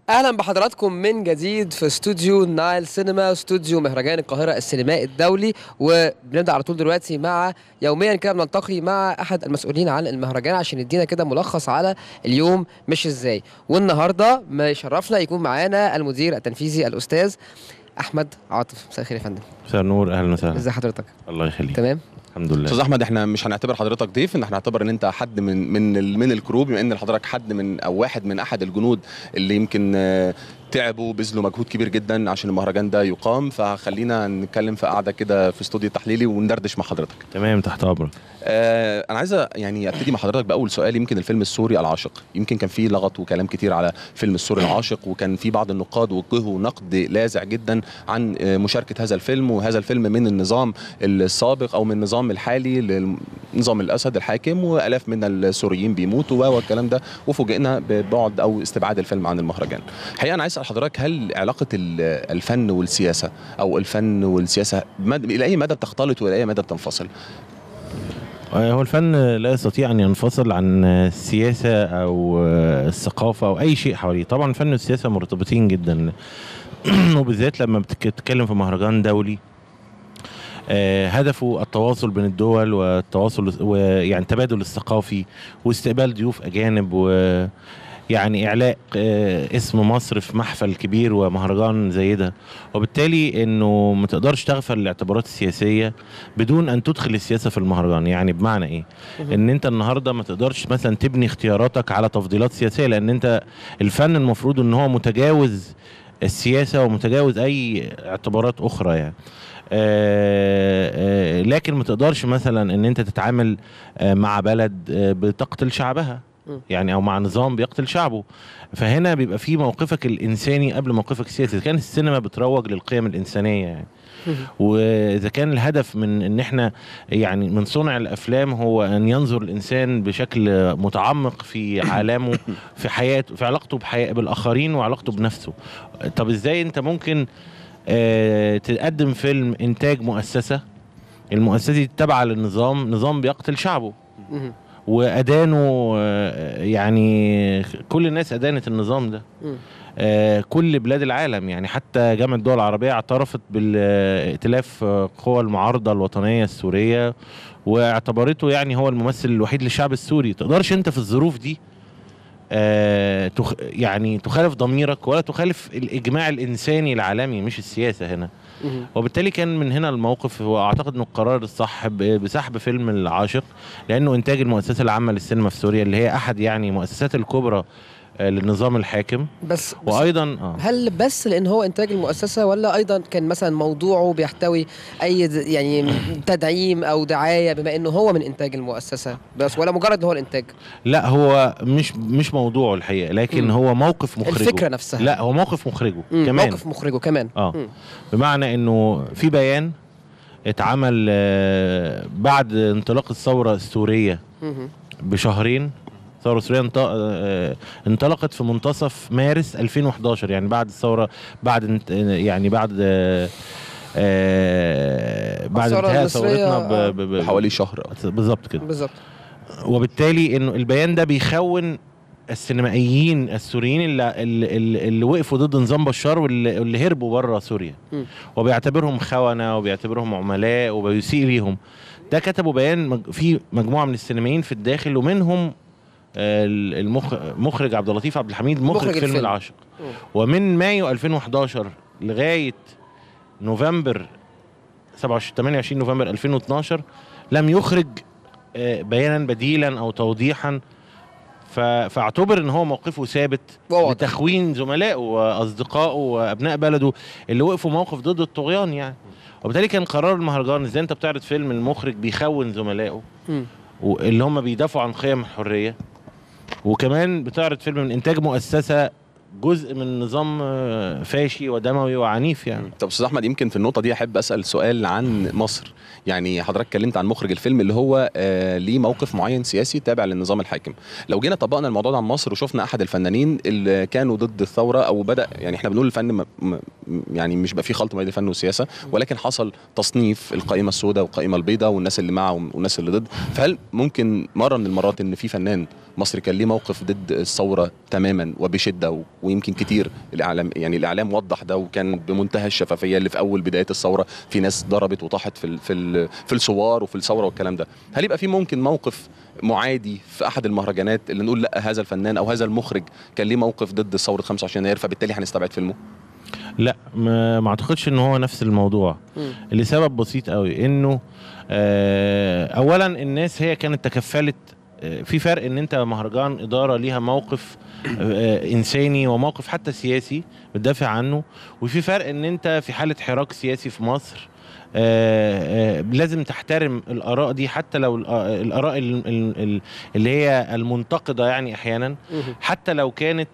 اهلا بحضراتكم من جديد في استوديو نايل سينما، استوديو مهرجان القاهرة السينمائي الدولي. وبنبدا على طول دلوقتي مع يوميا كده بنلتقي مع احد المسؤولين عن المهرجان عشان يدينا كده ملخص على اليوم مش ازاي. والنهارده ما يشرفنا يكون معانا المدير التنفيذي الاستاذ احمد عاطف. مساء الخير يا فندم. مساء النور، اهلا وسهلا. ازي حضرتك؟ الله يخليك. تمام الحمد لله. استاذ احمد، احنا مش هنعتبر حضرتك ضيف، ان احنا هنعتبر ان انت حد من من من ال crew، بما ان حضرتك حد من او واحد من احد الجنود اللي يمكن تعبوا بذلوا مجهود كبير جدا عشان المهرجان ده يقام. فخلينا نتكلم في قعدة كده في استوديو تحليلي وندردش مع حضرتك. تمام، تحت امرك. انا عايز يعني ابتدي مع حضرتك باول سؤال. يمكن الفيلم السوري العاشق، يمكن كان فيه لغط وكلام كتير على فيلم السوري العاشق، وكان في بعض النقاد وجهوا نقد لاذع جدا عن مشاركة هذا الفيلم، وهذا الفيلم من النظام السابق او من النظام الحالي لنظام الاسد الحاكم، والاف من السوريين بيموتوا والكلام ده، وفوجئنا ببعد او استبعاد الفيلم عن المهرجان. الحقيقة انا عايز اسال حضرتك، هل علاقة الفن والسياسة او الفن والسياسة الى اي مدى بتختلط والى اي مدى بتنفصل؟ هو الفن لا يستطيع أن ينفصل عن السياسة أو الثقافة أو أي شيء حواليه. طبعا الفن والسياسة مرتبطين جدا، وبالذات لما بتتكلم في مهرجان دولي هدفه التواصل بين الدول والتواصل ويعني التبادل الثقافي واستقبال ضيوف أجانب، ويعني إعلاء اسم مصر في محفل كبير ومهرجان زي ده. وبالتالي انه ما تقدرش تغفل الاعتبارات السياسية بدون ان تدخل السياسة في المهرجان. يعني بمعنى ايه؟ ان انت النهارده ما تقدرش مثلا تبني اختياراتك على تفضيلات سياسية، لان انت الفن المفروض ان هو متجاوز السياسة ومتجاوز اي اعتبارات اخرى يعني. لكن ما تقدرش مثلا ان انت تتعامل مع بلد بتقتل شعبها يعني، او مع نظام بيقتل شعبه. فهنا بيبقى في موقفك الانساني قبل موقفك السياسي. اذا كان السينما بتروج للقيم الانسانية يعني، واذا كان الهدف من ان احنا يعني من صنع الافلام هو ان ينظر الانسان بشكل متعمق في عالمه، في حياته، في علاقته بالاخرين وعلاقته بنفسه. طب ازاي انت ممكن تقدم فيلم انتاج مؤسسة، المؤسسة دي تابعه للنظام، نظام بيقتل شعبه وأدانوا، يعني كل الناس أدانت النظام ده، كل بلاد العالم يعني، حتى جامعة الدول العربية اعترفت بالائتلاف قوى المعارضة الوطنية السورية واعتبرته يعني هو الممثل الوحيد للشعب السوري. تقدرش انت في الظروف دي يعني تخالف ضميرك ولا تخالف الإجماع الإنساني العالمي، مش السياسة هنا. وبالتالي كان من هنا الموقف، واعتقد انه القرار الصح بسحب فيلم العاشق، لانه انتاج المؤسسة العامة للسينما في سوريا اللي هي احد يعني مؤسسات الكبرى للنظام الحاكم. بس وايضا هل بس لان هو انتاج المؤسسة، ولا ايضا كان مثلا موضوعه بيحتوي اي يعني تدعيم او دعاية بما انه هو من انتاج المؤسسة بس، ولا مجرد هو الانتاج؟ لا، هو مش موضوعه الحقيقة، لكن هو موقف مخرجه، الفكرة نفسها. لا، هو موقف مخرجه كمان، موقف مخرجه كمان. بمعنى انه في بيان اتعمل بعد انطلاق الثورة السورية بشهرين. الثورة السورية انطلقت في منتصف مارس 2011، يعني بعد الثورة، بعد يعني بعد بعد انتهاء ثورتنا بحوالي شهر بالظبط كده، بالظبط. وبالتالي انه البيان ده بيخون السينمائيين السوريين اللي وقفوا ضد نظام بشار واللي هربوا بره سوريا، وبيعتبرهم خونه وبيعتبرهم عملاء وبيسيء ليهم. ده كتبوا بيان في مجموعة من السينمائيين في الداخل، ومنهم المخرج عبد اللطيف عبد الحميد مخرج فيلم العاشق. ومن مايو 2011 لغاية نوفمبر 28 نوفمبر 2012 لم يخرج بيانا بديلا او توضيحا، فاعتبر ان هو موقفه ثابت لتخوين زملائه واصدقائه وابناء بلده اللي وقفوا موقف ضد الطغيان يعني. وبالتالي كان قرار المهرجان، ازاي انت بتعرض فيلم المخرج بيخون زملائه واللي هم بيدافعوا عن قيم الحرية، وكمان بتعرض فيلم من انتاج مؤسسة جزء من نظام فاشي ودموي وعنيف يعني. طب استاذ احمد، يمكن في النقطة دي احب اسال سؤال عن مصر. يعني حضرتك اتكلمت عن مخرج الفيلم اللي هو ليه موقف معين سياسي تابع للنظام الحاكم. لو جينا طبقنا الموضوع ده عن مصر وشفنا احد الفنانين اللي كانوا ضد الثورة او بدا، يعني احنا بنقول الفن يعني مش بقى فيه خلط بين الفن والسياسة، ولكن حصل تصنيف القائمة السوداء والقائمه البيضاء والناس اللي مع والناس اللي ضد. فهل ممكن مرة من المرات ان في فنان مصري كان ليه موقف ضد الثورة تماما وبشدة، ويمكن كتير الاعلام، يعني الاعلام وضح ده وكان بمنتهى الشفافية، اللي في اول بداية الثورة في ناس ضربت وطاحت في الثوار وفي الثورة والكلام ده. هل يبقى في ممكن موقف معادي في احد المهرجانات اللي نقول لا هذا الفنان او هذا المخرج كان ليه موقف ضد ثورة 25 يناير فبالتالي هنستبعد فيلمه؟ لا، ما اعتقدش ان هو نفس الموضوع، لسبب بسيط قوي، انه اولا الناس هي كانت تكفلت. في فرق ان انت مهرجان ادارة ليها موقف انساني وموقف حتى سياسي بتدافع عنه، وفي فرق ان انت في حاله حراك سياسي في مصر لازم تحترم الآراء دي، حتى لو الآراء اللي هي المنتقدة يعني أحيانا، حتى لو كانت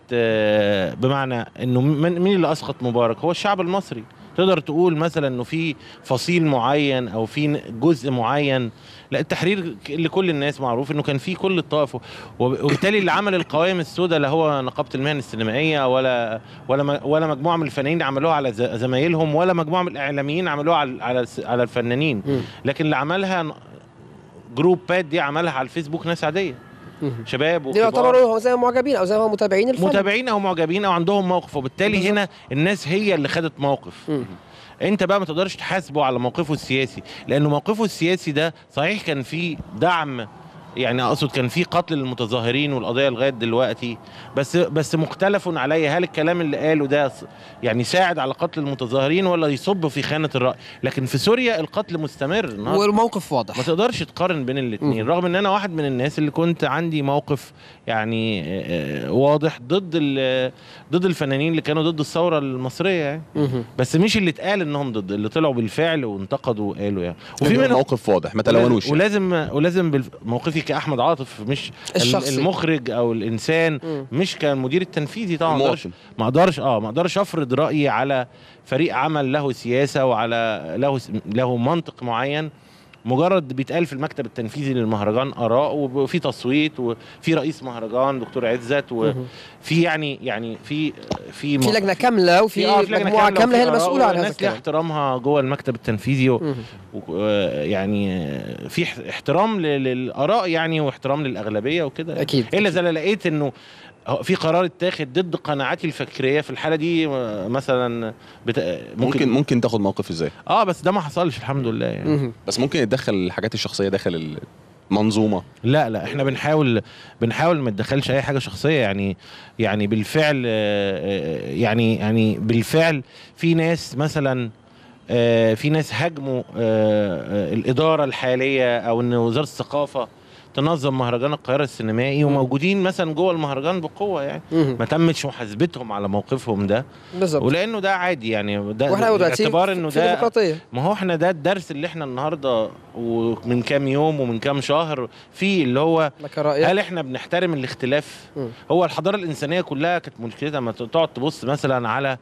بمعنى أنه مين اللي أسقط مبارك؟ هو الشعب المصري. تقدر تقول مثلا أنه في فصيل معين أو في جزء معين، لا، التحرير لكل الناس معروف أنه كان في كل الطائف، وبالتالي اللي عمل القوائم السوداء لا هو نقابة المهن السينمائية ولا مجموعة من الفنانين عملوها على زمايلهم، ولا مجموعة من الإعلاميين عملوها على الفنانين، لكن اللي عملها جروبات دي عملها على الفيسبوك ناس عادية، شباب وكبار، يعتبروا زي معجبين او زي ما متابعين الفن، متابعين او معجبين او عندهم موقف، وبالتالي هنا الناس هي اللي خدت موقف. انت بقى ما تقدرش تحاسبه على موقفه السياسي، لانه موقفه السياسي ده صحيح كان فيه دعم، يعني اقصد كان في قتل للمتظاهرين والقضية لغاية دلوقتي، بس مختلف عليه هل الكلام اللي قاله ده يعني ساعد على قتل المتظاهرين ولا يصب في خانه الراي. لكن في سوريا القتل مستمر والموقف واضح، ما تقدرش تقارن بين الاثنين، رغم ان انا واحد من الناس اللي كنت عندي موقف يعني واضح ضد الفنانين اللي كانوا ضد الثورة المصرية يعني. بس مش اللي اتقال انهم ضد، اللي طلعوا بالفعل وانتقدوا وقالوا يعني، وفي منهم موقف واضح ما تلونوش. ولازم موقفي كأحمد عاطف، مش الشخصي، المخرج او الانسان، مش كمدير التنفيذي طبعا. ما اقدرش افرض رايي على فريق عمل له سياسة وعلى له منطق معين. مجرد بيتقال في المكتب التنفيذي للمهرجان اراء، وفي تصويت، وفي رئيس مهرجان دكتور عزت، وفي يعني في في في لجنة كاملة، وفي مجموعة كاملة هي المسؤولة عن هذا الناس ليها احترامها جوه المكتب التنفيذي، يعني في احترام للاراء يعني، واحترام للاغلبيه وكده اكيد. الا اذا لقيت انه في قرار اتاخد ضد قناعاتي الفكرية في الحالة دي مثلا ممكن تاخد موقف ازاي؟ بس ده ما حصلش الحمد لله يعني. بس ممكن يتدخل الحاجات الشخصية داخل المنظومة؟ لا احنا بنحاول ما تدخلش اي حاجة شخصية يعني بالفعل، يعني بالفعل في ناس مثلا، في ناس هاجموا الادارة الحالية او ان وزارة الثقافة تنظم مهرجان القاهرة السينمائي، وموجودين مثلا جوه المهرجان بقوة يعني، ما تمتش محاسبتهم على موقفهم ده بالظبط، ولانه ده عادي يعني، ده باعتبار انه ده، ما هو احنا ده الدرس اللي احنا النهارده ومن كام يوم ومن كام شهر في اللي هو هل احنا بنحترم الاختلاف؟ هو الحضارة الانسانية كلها كانت مشكلتها ما تقعد تبص مثلا على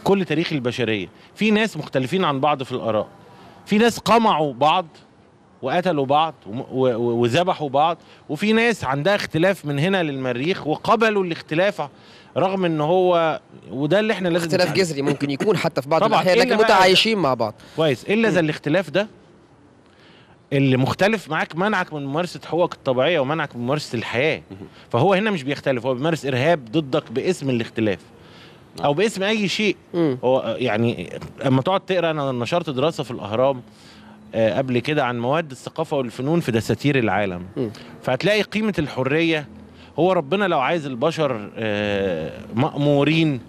كل تاريخ البشرية، في ناس مختلفين عن بعض في الاراء، في ناس قمعوا بعض وقتلوا بعض وذبحوا بعض، وفي ناس عندها اختلاف من هنا للمريخ وقبلوا الاختلاف رغم ان هو، وده اللي احنا لازم، اختلاف جذري ممكن يكون حتى في بعض الاحيان، لكن متعايشين مع بعض كويس. الا اذا الاختلاف ده اللي مختلف معاك منعك من ممارسة حقوقك الطبيعية ومنعك من ممارسة الحياة، فهو هنا مش بيختلف، هو بيمارس ارهاب ضدك باسم الاختلاف او باسم اي شيء. هو يعني اما تقعد تقرا، انا نشرت دراسة في الاهرام قبل كده عن مواد الثقافة والفنون في دساتير العالم، فهتلاقي قيمة الحرية. هو ربنا لو عايز البشر مأمورين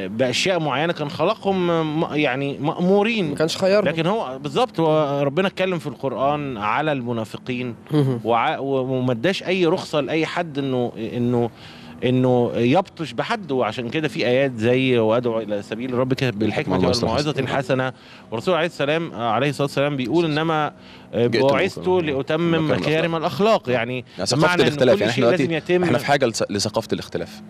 بأشياء معينة كان خلقهم يعني مأمورين، ما كانش خيرهم. لكن هو بالظبط، هو ربنا اتكلم في القرآن على المنافقين وما اداش أي رخصة لأي حد انه يبطش بحد، وعشان كده في ايات زي وادعو الى سبيل ربك بالحكمة والموعظة الحسنة، والرسول عليه السلام عليه الصلاة والسلام بيقول انما بعثت لاتمم مكارم الاخلاق. يعني ثقافة الاختلاف، يعني احنا دلوقتي احنا في حاجة لثقافة الاختلاف،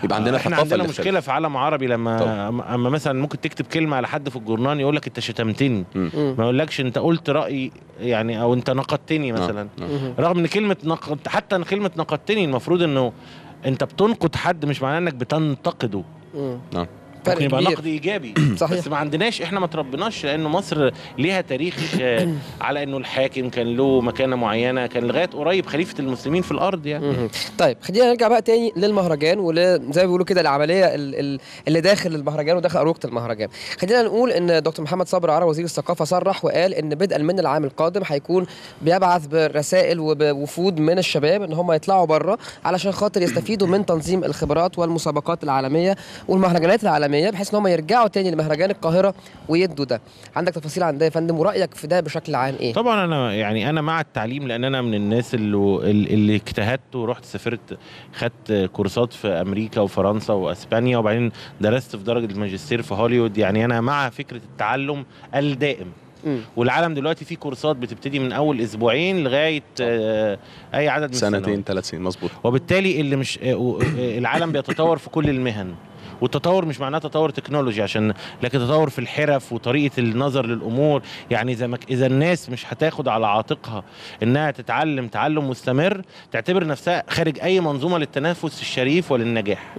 يبقى عندنا احنا عندنا مشكلة في عالم عربي لما اما مثلا ممكن تكتب كلمة على حد في الجورنان يقول لك انت شتمتني، ما يقولكش انت قلت راي يعني او انت نقدتني مثلا، رغم ان كلمة نقد، حتى كلمة نقدتني المفروض انه انت بتنقد حد مش معناه انك بتنتقده. نعم. ممكن يبقى نقد ايجابي. صحيح. بس ما عندناش، احنا ما تربناش، لانه مصر ليها تاريخ على انه الحاكم كان له مكانه معينة، كان لغاية قريب خليفة المسلمين في الارض يعني. طيب خلينا نرجع بقى تاني للمهرجان، وزي ما بيقولوا كده العملية اللي داخل المهرجان وداخل اروقة المهرجان. خلينا نقول ان دكتور محمد صبري عرب وزير الثقافة صرح وقال ان بدءا من العام القادم هيكون بيبعث برسائل وبوفود من الشباب ان هم يطلعوا بره علشان خاطر يستفيدوا من تنظيم الخبرات والمسابقات العالمية والمهرجانات العالمية، بحيث ان هم يرجعوا تاني لمهرجان القاهرة ويدوا ده. عندك تفاصيل عن ده يا فندم، ورايك في ده بشكل عام ايه؟ طبعا انا يعني انا مع التعليم، لان انا من الناس اللي اجتهدت ورحت سافرت، خدت كورسات في امريكا وفرنسا واسبانيا، وبعدين درست في درجه الماجستير في هوليوود. يعني انا مع فكرة التعلم الدائم. والعالم دلوقتي فيه كورسات بتبتدي من اول اسبوعين لغاية اي عدد من سنتين 3 سنين. مظبوط. وبالتالي اللي مش العالم بيتطور في كل المهن، والتطور مش معناه تطور تكنولوجي عشان، لكن تطور في الحرف وطريقه النظر للامور. يعني اذا الناس مش هتاخد على عاتقها انها تتعلم تعلم مستمر، تعتبر نفسها خارج اي منظومة للتنافس الشريف وللنجاح.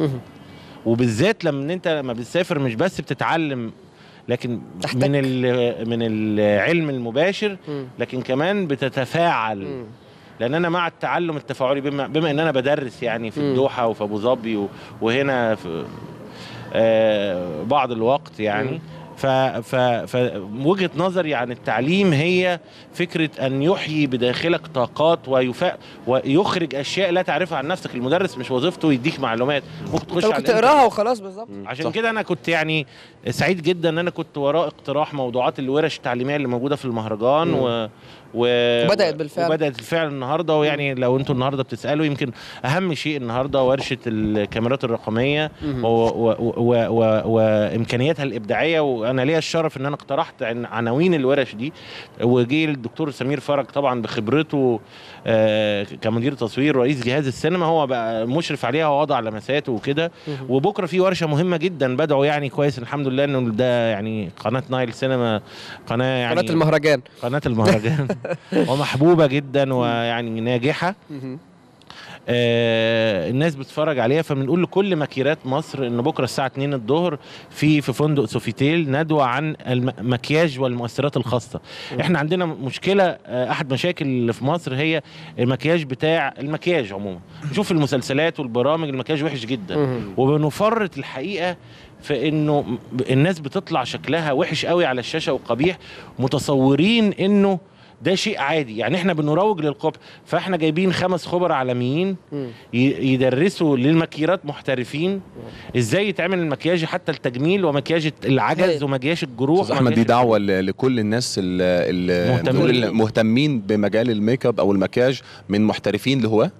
وبالذات لما انت لما بتسافر مش بس بتتعلم لكن من العلم المباشر، لكن كمان بتتفاعل. لان انا مع التعلم التفاعلي، بما ان انا بدرس يعني في الدوحة وفي ابو ظبي وهنا في بعض الوقت يعني. فوجهة نظري عن التعليم هي فكرة أن يحيي بداخلك طاقات ويخرج أشياء لا تعرفها عن نفسك. المدرس مش وظيفته يديك معلومات، ممكن تخش على تقراها وخلاص. بالظبط. عشان كده أنا كنت يعني سعيد جدا أن أنا كنت وراء اقتراح موضوعات الورش التعليمية اللي موجودة في المهرجان. وبدأت بالفعل، وبدأت بالفعل النهارده. ويعني لو انتوا النهارده بتسألوا، يمكن أهم شيء النهارده ورشة الكاميرات الرقمية وإمكانياتها الإبداعية. وأنا ليا الشرف إن أنا اقترحت عناوين الورش دي، وجي الدكتور سمير فرج طبعا بخبرته كمدير تصوير ورئيس جهاز السينما، هو بقى مشرف عليها ووضع لمساته وكده. وبكره في ورشة مهمة جدا بدعو يعني كويس الحمد لله إنه ده يعني قناة نايل سينما، قناة يعني قناة المهرجان، قناة المهرجان ومحبوبة جدا ويعني ناجحة. الناس بتتفرج عليها. فبنقول لكل ماكيرات مصر ان بكره الساعة 2 الظهر في فندق سوفيتيل ندوه عن المكياج والمؤثرات الخاصة. احنا عندنا مشكلة، احد مشاكل اللي في مصر هي المكياج، بتاع المكياج عموما. نشوف المسلسلات والبرامج المكياج وحش جدا، وبنفرط الحقيقة في انه الناس بتطلع شكلها وحش قوي على الشاشة وقبيح، متصورين انه ده شيء عادي. يعني احنا بنروج للقبح، فاحنا جايبين 5 خبراء عالميين يدرسوا للمكيرات محترفين ازاي يتعمل المكياج، حتى التجميل ومكياج العجز ومكياج الجروح. احمد، دي دعوه لكل الناس اللي مهتمين بمجال الميك اب او المكياج، من محترفين لهواه.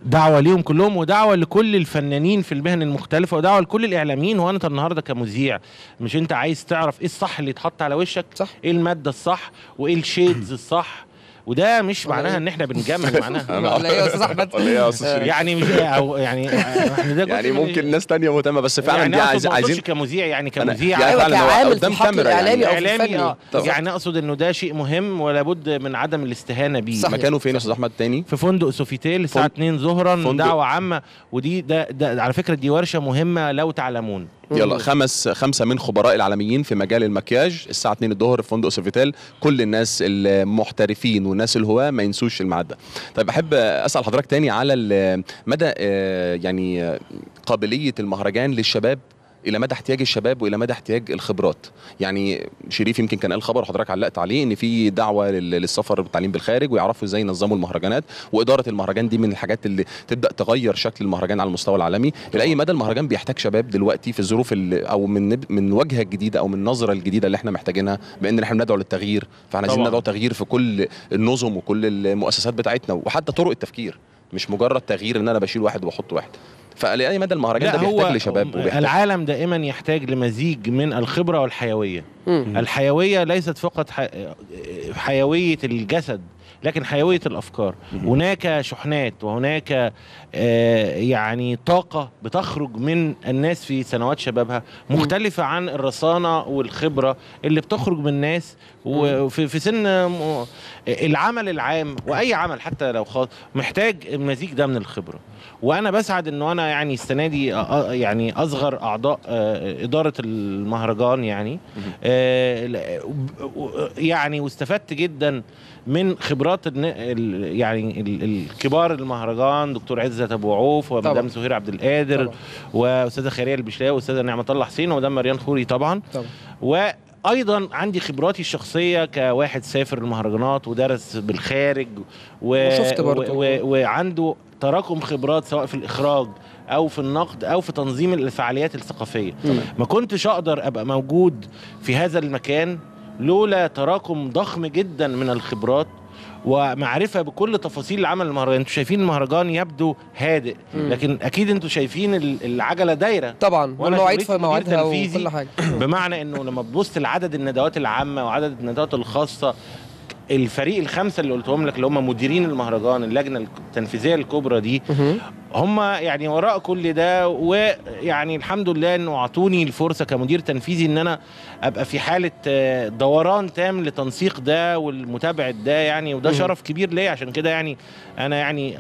دعوة ليهم كلهم، ودعوة لكل الفنانين في المهن المختلفة، ودعوة لكل الإعلاميين. هو أنت النهاردة كمذيع مش أنت عايز تعرف إيه الصح اللي يتحط على وشك؟ صح. إيه المادة الصح وإيه ال shades الصح؟ وده مش معناها ان احنا بنجمل، معناها ولا ايه يا استاذ احمد؟ ولا ايه يا استاذ شريف؟ يعني مش او يعني احنا ده يعني ممكن ناس تانية مهتمة، بس فعلا يعني دي عايزين كمذيع، يعني كمذيع يعني فعلا كعامل في الحقل الاعلامي او في الفني. يعني اقصد انه ده شيء مهم ولا بد من عدم الاستهانة بيه. مكانه فين يا استاذ احمد تاني؟ في فندق سوفيتيل الساعة 2 ظهرا، دعوه عامة. ودي ده على فكرة دي ورشه مهمة لو تعلمون. يلا، خمسة من خبراء العالميين في مجال المكياج الساعة 2 الظهر في فندق سوفيتيل. كل الناس المحترفين والناس الهواة ما ينسوش الميعاد ده. طيب، أحب أسأل حضرتك تاني على مدى يعني قابلية المهرجان للشباب، الى مدى احتياج الشباب والى مدى احتياج الخبرات. يعني شريف يمكن كان قال خبر وحضرتك علقت عليه، ان في دعوه للسفر بالتعليم بالخارج ويعرفوا ازاي ينظموا المهرجانات، واداره المهرجان دي من الحاجات اللي تبدا تغير شكل المهرجان على المستوى العالمي. الى اي مدى المهرجان بيحتاج شباب دلوقتي في الظروف او من الواجهة الجديدة او من النظرة الجديدة اللي احنا محتاجينها، بان احنا بندعو للتغيير، فاحنا عايزين ندعو تغيير في كل النظم وكل المؤسسات بتاعتنا وحتى طرق التفكير، مش مجرد تغيير ان انا بشيل واحد واحط واحد. فلأي مدى المهرجان ده بيحتاج لشباب وبيحتاج؟ العالم دائما يحتاج لمزيج من الخبرة والحيوية. الحيوية ليست فقط حيوية الجسد، لكن حيوية الافكار. هناك شحنات وهناك يعني طاقة بتخرج من الناس في سنوات شبابها مختلفة عن الرصانه والخبرة اللي بتخرج من الناس وفي سن العمل العام، واي عمل حتى لو خاص محتاج المزيج ده من الخبرة. وانا بسعد انه انا يعني السنة دي يعني اصغر اعضاء ادارة المهرجان يعني يعني واستفدت جدا من خبرات يعني الكبار المهرجان، دكتور عزت ابو عوف ومدام سهير عبد القادر واستاذه خيرية البشلاوي واستاذه نعمه الله حسين ومدام مريان خوري طبعا. وايضا عندي خبراتي الشخصية كواحد سافر المهرجانات ودرس بالخارج وشفت برضه وعنده تراكم خبرات سواء في الاخراج او في النقد او في تنظيم الفعاليات الثقافية. ما كنتش اقدر ابقى موجود في هذا المكان لولا تراكم ضخم جدا من الخبرات ومعرفة بكل تفاصيل العمل المهرجان. انتوا شايفين المهرجان يبدو هادئ، لكن اكيد انتوا شايفين العجلة دايرة طبعا، والمواعيد في مواعيدها وكل حاجة. بمعنى انه لما تبص لعدد الندوات العامة وعدد الندوات الخاصة، الفريق الخمسة اللي قلتهم لك اللي هم مديرين المهرجان، اللجنة التنفيذية الكبرى دي، هم يعني وراء كل ده. ويعني الحمد لله انه اعطوني الفرصة كمدير تنفيذي ان انا ابقى في حاله دوران تام لتنسيق ده والمتابعة ده يعني، وده شرف كبير ليا. عشان كده يعني انا يعني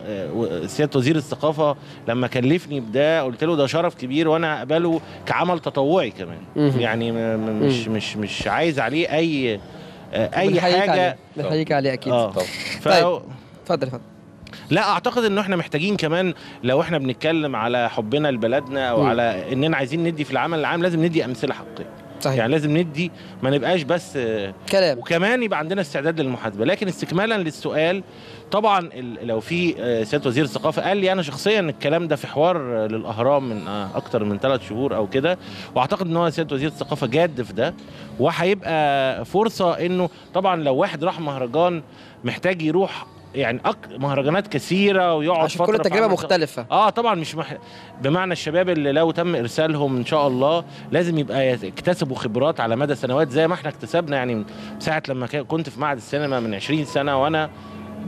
سيادة وزير الثقافة لما كلفني بده قلت له ده شرف كبير وانا هقبله كعمل تطوعي كمان، يعني مش مش مش عايز عليه اي حاجة. بنحييك عليه اكيد. طيب اتفضل اتفضل. لا اعتقد انه احنا محتاجين كمان، لو احنا بنتكلم على حبنا لبلدنا او على اننا عايزين ندي في العمل العام، لازم ندي امثلة حقيقية. صحيح. يعني لازم ندي، ما نبقاش بس كلام، وكمان يبقى عندنا استعداد للمحاسبة. لكن استكمالا للسؤال طبعا، لو في سيادة وزير الثقافة قال لي انا شخصيا الكلام ده في حوار للاهرام من اكتر من 3 شهور او كده، واعتقد ان هو سيادة وزير الثقافة جاد في ده، وهيبقى فرصة انه طبعا لو واحد راح مهرجان محتاج يروح يعني مهرجانات كثيرة ويقعد عشان فترة، كل تجربه مختلفة. طبعا مش بمعنى الشباب اللي لو تم ارسالهم ان شاء الله لازم يبقى يكتسبوا خبرات على مدى سنوات زي ما احنا اكتسبنا، يعني من ساعة لما كنت في معهد السينما من 20 سنة وانا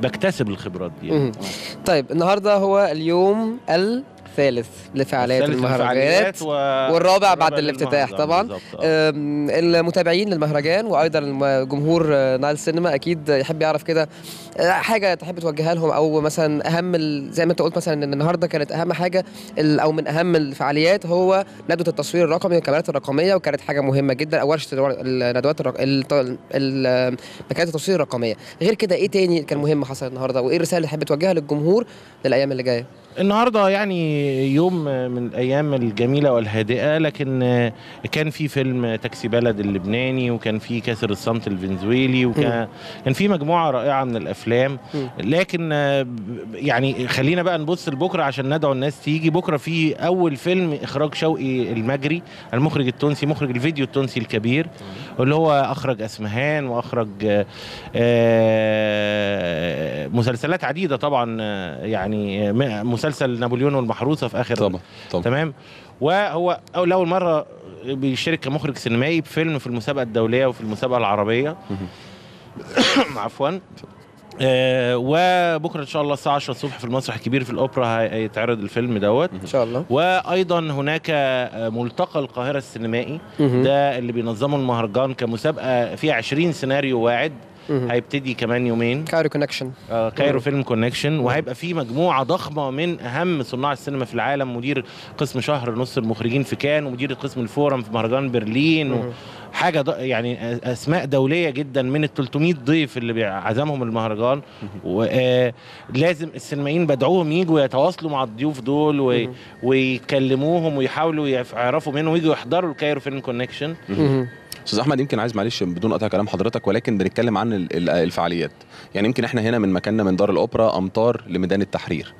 بكتسب الخبرات دي يعني. طيب النهارده هو اليوم الثالث لفعاليات المهرجانات والرابع بعد الافتتاح طبعا. المتابعين للمهرجان وايضا جمهور نايل سينما اكيد يحب يعرف كده حاجة تحب توجهها لهم، او مثلا اهم زي ما انت قلت مثلا ان النهارده كانت اهم حاجة او من اهم الفعاليات هو ندوه التصوير الرقمي والكاميرات الرقمية، وكانت حاجة مهمة جدا، او ورشه الندوات مكانات التصوير الرقمية. غير كده ايه تاني كان مهم حصل النهارده، وايه الرسالة اللي تحب توجهها للجمهور للايام اللي جاية؟ النهارده يعني يوم من الايام الجميلة والهادئه، لكن كان في فيلم تاكسي بلد اللبناني، وكان في كاسر الصمت الفنزويلي، وكان في مجموعة رائعة من الافلام. لكن يعني خلينا بقى نبص لبكرة عشان ندعو الناس تيجي بكره. في اول فيلم اخراج شوقي المجري، المخرج التونسي، مخرج الفيديو التونسي الكبير، واللي هو اخرج اسمهان واخرج مسلسلات عديدة طبعا، يعني مسلسل نابليون والمحروسه في اخر طبعا. تمام. وهو اول مرة بيشارك كمخرج سينمائي بفيلم في المسابقة الدولية وفي المسابقة العربية. عفوا. وبكره ان شاء الله الساعة 10 الصبح في المسرح الكبير في الاوبرا هيتعرض الفيلم دوت ان شاء الله. وايضا هناك ملتقى القاهرة السينمائي، ده اللي بينظمه المهرجان كمسابقه فيها 20 سيناريو واعد، هيبتدي كمان يومين. Cairo Connection، Cairo Film Connection، وهيبقى فيه مجموعة ضخمة من اهم صناع السينما في العالم، مدير قسم شهر نص المخرجين في كان، ومدير قسم ال Forum في مهرجان برلين، حاجة يعني اسماء دولية جدا من ال 300 ضيف اللي بيعزمهم المهرجان. ولازم السينمائيين بدعوهم يجوا يتواصلوا مع الضيوف دول ويكلموهم ويحاولوا يعرفوا منهم ويجوا يحضروا ال Cairo Film Connection. استاذ احمد، يمكن عايز معلش بدون قطع كلام حضرتك، ولكن بنتكلم عن الفعاليات، يعني يمكن احنا هنا من مكاننا من دار الاوبرا امتار لميدان التحرير.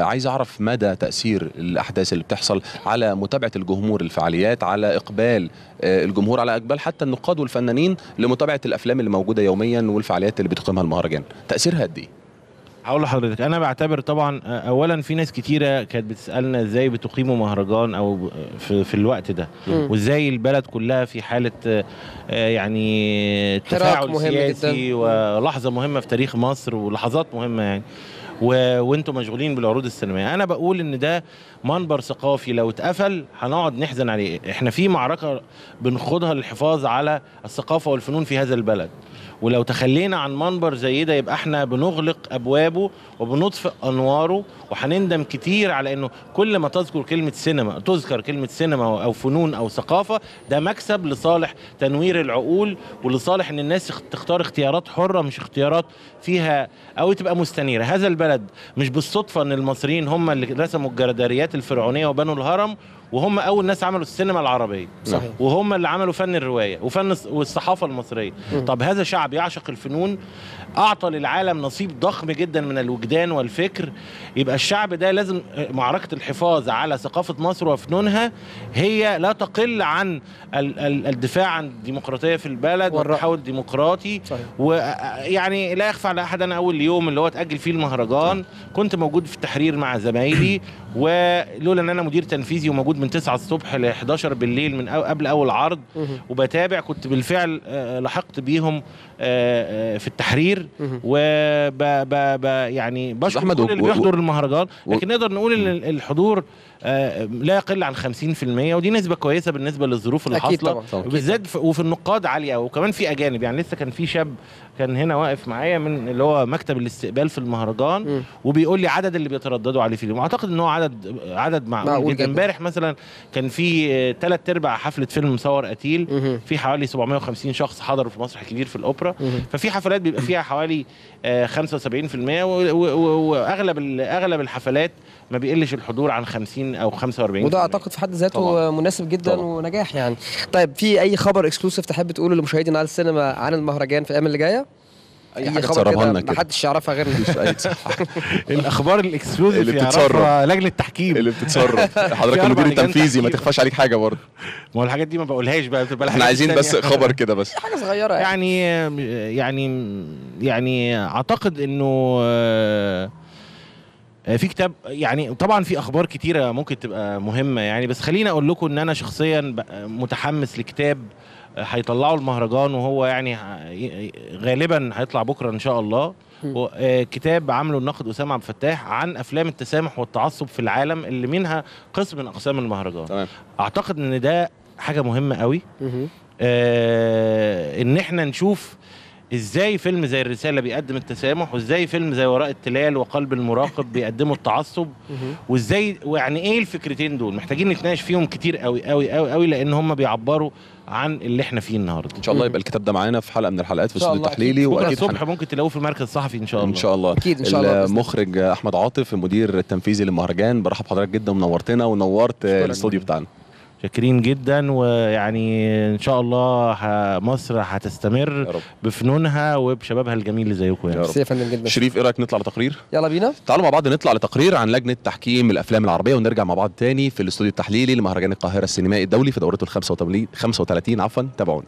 عايز اعرف مدى تاثير الاحداث اللي بتحصل على متابعه الجمهور الفعاليات، على اقبال الجمهور، على اقبال حتى النقاد والفنانين لمتابعة الافلام اللي موجودة يوميا والفعاليات اللي بتقيمها المهرجان، تاثيرها قد ايه؟ هقول لحضرتك، انا بعتبر طبعا اولا في ناس كتيرة كانت بتسالنا ازاي بتقيموا مهرجان او في الوقت ده، وازاي البلد كلها في حاله يعني تفاعل سياسي ولحظة مهمة في تاريخ مصر ولحظات مهمة يعني، وانتم مشغولين بالعروض السينمائية. انا بقول ان ده منبر ثقافي لو اتقفل هنقعد نحزن عليه. احنا في معركة بنخوضها للحفاظ على الثقافة والفنون في هذا البلد، ولو تخلينا عن منبر زي ده يبقى احنا بنغلق ابوابه وبنطفئ انواره، وهنندم كتير على انه كل ما تذكر كلمة سينما، تذكر كلمة سينما او فنون او ثقافة، ده مكسب لصالح تنوير العقول ولصالح ان الناس تختار اختيارات حره، مش اختيارات فيها او تبقى مستنيره. هذا البلد مش بالصدفة ان المصريين هم اللي رسموا الجداريات الفرعونية وبنوا الهرم، وهم اول ناس عملوا السينما العربية، صحيح. وهم اللي عملوا فن الرواية وفن والصحافة المصرية. طب هذا شعب يعشق الفنون، اعطى للعالم نصيب ضخم جدا من الوجدان والفكر. يبقى الشعب ده لازم معركة الحفاظ على ثقافة مصر وفنونها هي لا تقل عن الدفاع عن الديمقراطية في البلد والتحول الديمقراطي. ويعني لا يخفى على احد، انا اول يوم اللي هو اتاجل فيه المهرجان كنت موجود في التحرير مع زمايلي، ولولا ان انا مدير تنفيذي وموجود من 9 الصبح ل 11 بالليل من قبل اول عرض وبتابع، كنت بالفعل لحقت بيهم في التحرير. وب يعني بشكر كل اللي بيحضر المهرجان، لكن نقدر نقول ان الحضور لا يقل عن 50%، ودي نسبة كويسة بالنسبة للظروف اللي حاصلة، بالذات وفي النقاد عالية، وكمان في أجانب. يعني لسه كان في شاب كان هنا واقف معايا من اللي هو مكتب الاستقبال في المهرجان وبيقول لي عدد اللي بيترددوا عليه في اليوم، اعتقد ان هو عدد معقول جدا. امبارح مثلا كان في 3/4 حفلة فيلم مصور قتيل، في حوالي 750 شخص حضروا في مسرح كبير في الأوبرا. ففي حفلات بيبقى فيها حوالي 75%، واغلب اغلب الحفلات ما بيقلش الحضور عن 50 او 45. وده اعتقد في حد ذاته طبعا مناسب جدا طبعا ونجاح يعني. طيب في اي خبر exclusive تحب تقوله لمشاهدي نايل السينما عن المهرجان في الايام اللي جاية؟ اي حاجة تسربها لنا كده محدش يعرفها غيرنا. الاخبار ال exclusive اللي بتتسرب لجنة التحكيم اللي بتتسرب حضرتك المدير التنفيذي ما تخفاش عليك حاجة برضه. ما هو الحاجات دي ما بقولهاش بقى، بتبقى احنا عايزين بس خبر كده، بس حاجة صغيرة يعني. يعني اعتقد انه في كتاب، يعني طبعا في اخبار كتيرة ممكن تبقى مهمة يعني، بس خليني اقول لكم ان انا شخصيا متحمس لكتاب هيطلعه المهرجان، وهو يعني غالبا هيطلع بكره ان شاء الله. كتاب عامله الناقد اسامة عبد الفتاح عن افلام التسامح والتعصب في العالم، اللي منها قسم من اقسام المهرجان. تمام. اعتقد ان ده حاجة مهمة قوي، ان احنا نشوف ازاي فيلم زي الرسالة بيقدم التسامح، وازاي فيلم زي وراء التلال وقلب المراقب بيقدموا التعصب، وازاي ويعني ايه الفكرتين دول محتاجين نتناقش فيهم كتير قوي قوي قوي قوي، لان هم بيعبروا عن اللي احنا فيه النهارده. ان شاء الله يبقى الكتاب ده معانا في حلقة من الحلقات في الاستوديو التحليلي، واكيد الصبح ممكن تلاقوه في المركز الصحفي ان شاء الله. ان شاء الله اكيد ان شاء الله. المخرج احمد عاطف المدير التنفيذي للمهرجان، برحب بحضرتك جدا ونورتنا ونورت الاستوديو بتاعنا. شاكرين جدا، ويعني ان شاء الله مصر هتستمر بفنونها وبشبابها الجميل اللي زيكم يعني. ميرسي يا فندم جدا. شريف، ايه رايك نطلع لتقرير؟ يلا بينا. تعالوا مع بعض نطلع لتقرير عن لجنة تحكيم الافلام العربية، ونرجع مع بعض تاني في الاستوديو التحليلي لمهرجان القاهرة السينمائي الدولي في دورته ال 35 عفوا. تابعونا.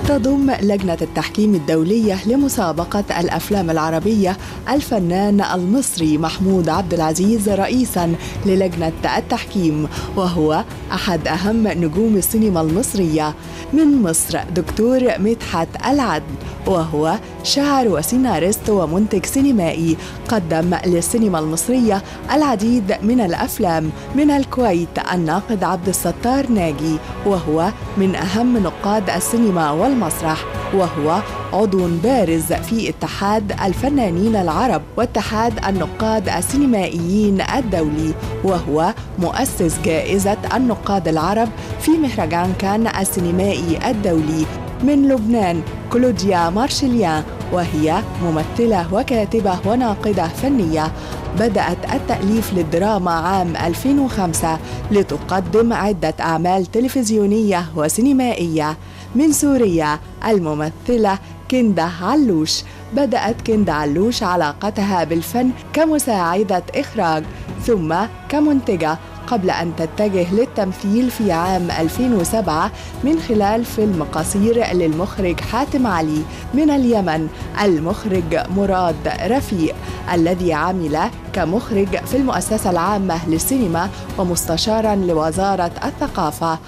تضم لجنة التحكيم الدولية لمسابقة الأفلام العربية الفنان المصري محمود عبد العزيز رئيسا للجنة التحكيم، وهو أحد أهم نجوم السينما المصرية. من مصر دكتور مدحت العدل، وهو شاعر وسيناريست ومنتج سينمائي، قدم للسينما المصرية العديد من الأفلام. من الكويت الناقد عبد الستار ناجي، وهو من أهم نقاد السينما والمسرح، وهو عضو بارز في اتحاد الفنانين العرب واتحاد النقاد السينمائيين الدولي، وهو مؤسس جائزة النقاد العرب في مهرجان كان السينمائي الدولي. من لبنان كلوديا مارشليان، وهي ممثلة وكاتبة وناقدة فنية. بدأت التأليف للدراما عام 2005 لتقدم عدة أعمال تلفزيونية وسينمائية. من سوريا الممثلة كندا علوش. بدأت كندا علوش علاقتها بالفن كمساعدة إخراج ثم كمنتجة، قبل أن تتجه للتمثيل في عام 2007 من خلال فيلم قصير للمخرج حاتم علي. من اليمن المخرج مراد رفيق، الذي عمل كمخرج في المؤسسة العامة للسينما ومستشارا لوزارة الثقافة.